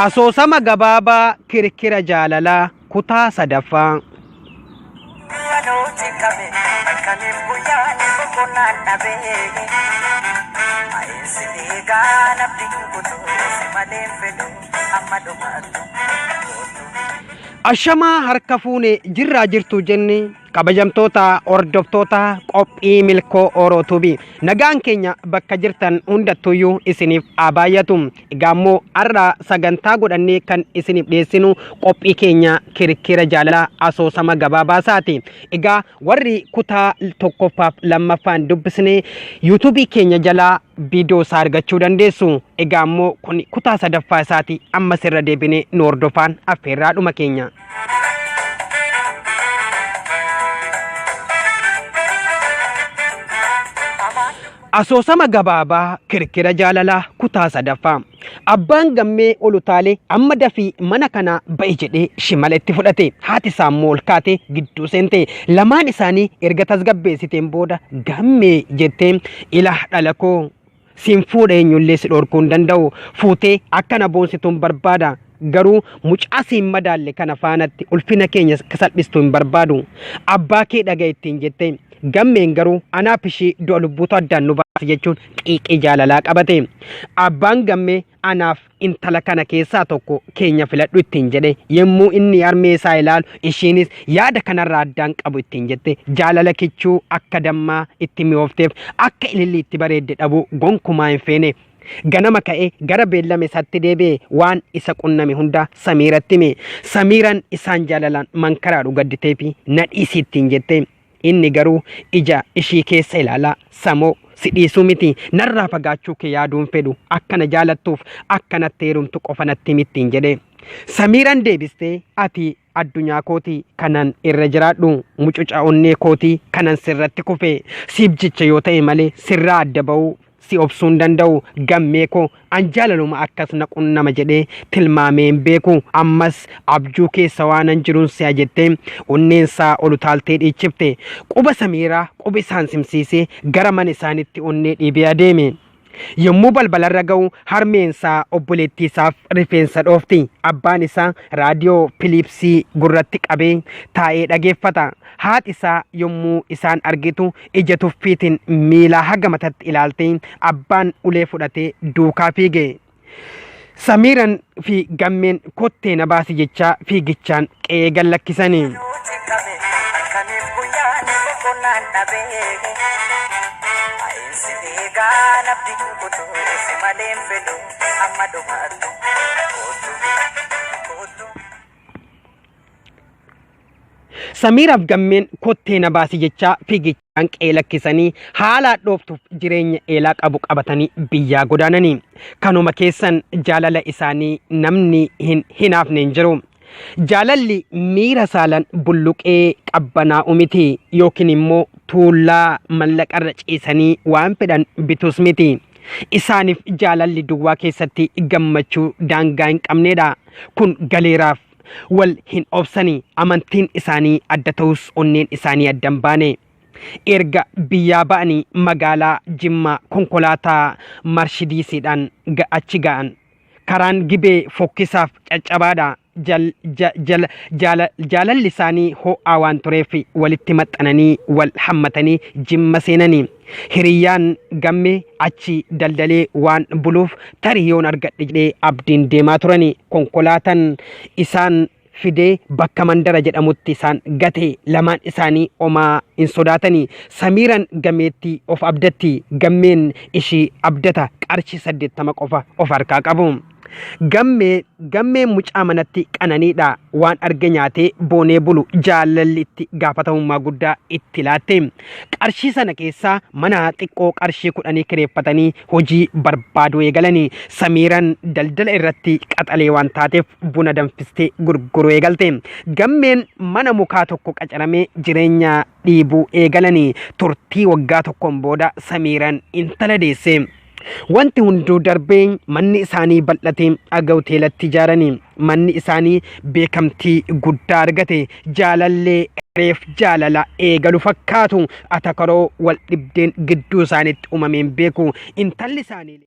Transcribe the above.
Asoosama gabaabaa Kirkira Jaalalaa kutaa sadaffaa. Anoo cinqame halkaniif guyyaan boqonnaan dhabe. Ayensi eegaa nabdiin kutuu si malee hin fedhu amma dhumaattu. Ashamaa harka fuune jirraa jirtu jenne Kabajamtoota hordoftoota qophii Milkoo Oro Tube nagaan keenya bakka jirtan hundattuyyuu isiniif haa baay'atu. Egaa immoo har'a sagantaa godhannee kan isiniif dhiyeessinu qophii keenya kirkira jaalalaa asoosama gabaabaa isaati. Egaa warri kutaa tokkoffaaf lammaffaan dubbisne yuutuubii keenya jalaa viidiyoo isaa argachuu dandeessu. Egaa immoo kun kutaa sadaffaa isaati ammas irra deebinee nu hordofaan affeerraadhuma keenya. Asoosama gabaabaa Kirkira Jaalalaa kutaa sadaffaa. Abbaan gammee ol utaalee amma dafii mana kanaa ba'i jedhee shimala itti fudhate. Haati isaa immoo ol kaatee gidduu seente. Lamaan isaanii erga tasgabbeessiteen booda gammee jettee ila dhala koo Siin fuudha eenyullee si dhorkuu hin danda'u. Fuutee akka na boonsituun barbaada. Garuu mucaa si hin madaalle kana faanatti ulfina keenya akka salphistu hin barbaadu. Abbaa kee dhaga'i ittiin jette. Gammeen garuu anaaf ishii du'a lubbuutu addaan nu baase jechuun xiiqii jaalalaa qabate. Abbaan gammee anaaf intala kana keessaa tokko keenya filadhu ittiin jedhe yommuu inni harmee isaa ilaalu ishiinis yaada kanarraa addaan qabu ittiin jette jaalala kichuu akka dammaa itti mi'oofteef akka ilillii itti bareedde dhabuu gonkumaa hin feene. Ganama ka'ee gara beellama isaatti deebi'e waan isa qunname hunda Samiiratti hime. Samiiraan isaan jaalalaan mankaraadhu gadditeefi na dhiisi ittiin jette. Inni garuu ija ishii keessa ilaalaa, Samoo, si dhiisuu miti, narraa fagaachuu kee yaaduu hin fedhu, akka na jaalattuuf akka natti heerumtu qofa natti himi ittiin jedhe. Samiiraan deebistee, Ati addunyaa kooti kanan irra jiraadhu, mucuca onnee kooti kanan sirratti kufe, siif jecha yoo ta'e malee sirraa adda ba'uu si obsuu hin danda'u gammee koo an jaalaluma akkas na qunnama jedhee tilmaamee hin beeku ammas abjuu keessa waanan jiruun si'a jettee onneensaa ol utaaltee dhiichifte quba samiiraa quba isaan simsiisee gara mana isaanitti onnee dhiibee adeeme. Yommuu balbalarra ga'u harmeensaa obboleettii isaaf rifeensa dhoofti. Abbaan isaa raadiyoo Filiipsii gurratti qabee taa'ee dhageeffata. Haati isaa yommuu isaan argitu ija tuffiitiin miilaa haga matatti ilaaltee abbaan ulee fudhatee duukaa fiige. Samiiran fi gammeen kottee na baasi jechaa fiigichaan qe'ee gad lakkisani. Cinqame halkaniif guyyaan boqonnaan dhabe. Ayensi eegaa nabdiin kutuu si malee hin fedhu amma dhumaattu. Kootu kootu. Samiiraaf gammeen kottee na baasi jechaa fiigichaan qe'ee lakkisanii haala hadhooftuuf jireenya eelaa qabu qabatanii biyyaa godaananii. Kanuma keessan jaalala isaanii namni hin hinaafne hin jiru. Jaalalli miira saalan bulluqee qabbanaa'u miti yookiin immoo tuullaa mallaqarra ciisanii waan fedhan bitus miti. Isaaniif jaalalli duwwaa keessatti gammachuu daangaa hin qabneedha. Kun galeeraaf. Wal hin obsani. Amantiin isaanii adda ta'us onneen isaanii adda hin baane. Erga biyyaa ba'anii magaalaa Jimmaa konkolaataa Marshidiisiidhaan achi ga'an. Karaan Gibee fokkisaaf caccabaadha. Jal, ja, jala, jaala, jaalalli isaanii ho'aa waan tureef walitti maxxananii wal hammatanii Jimma seenani. Hiriyyaan Gammee achi daldalee waan buluuf tarii yoon argadhe jedhee abdiin deemaa turani. Konkolaatan isaan fidee bakka mandara jedhamutti isaan gate. Lamaan isaanii omaa hin sodaatani. Samiiran gameetti of abdatti. Gammeen ishii abdata. Qarshii 80 qofa of harkaa qabu. Gammee Gammeen mucaa manatti qananiidha. Waan arge nyaatee boonee bulu jaalalli itti gaafatamummaa guddaa itti laatte. Qarshii sana keessaa mana xiqqoo qarshii kudhanii kireeffatanii hojii barbaaduu eegalani. Samiiran daldala irratti qaxalee waan taateef buna danfistee gurguruu eegalte. Gammeen mana mukaa tokko qacaramee jireenya dhiibuu eegalani. Turtii waggaa tokkoon booda Samiiran intala deesse. Wanti hunduu darbee manni isaanii bal'atee aga hoteelatti ijaarani. Manni isaanii beekamtii guddaa argate. Jaalallee reef jaalala eegalu fakkaatu. Atakaroo wal dhibdeen gidduu isaaniitti uumameen beeku. Intalli isaanii.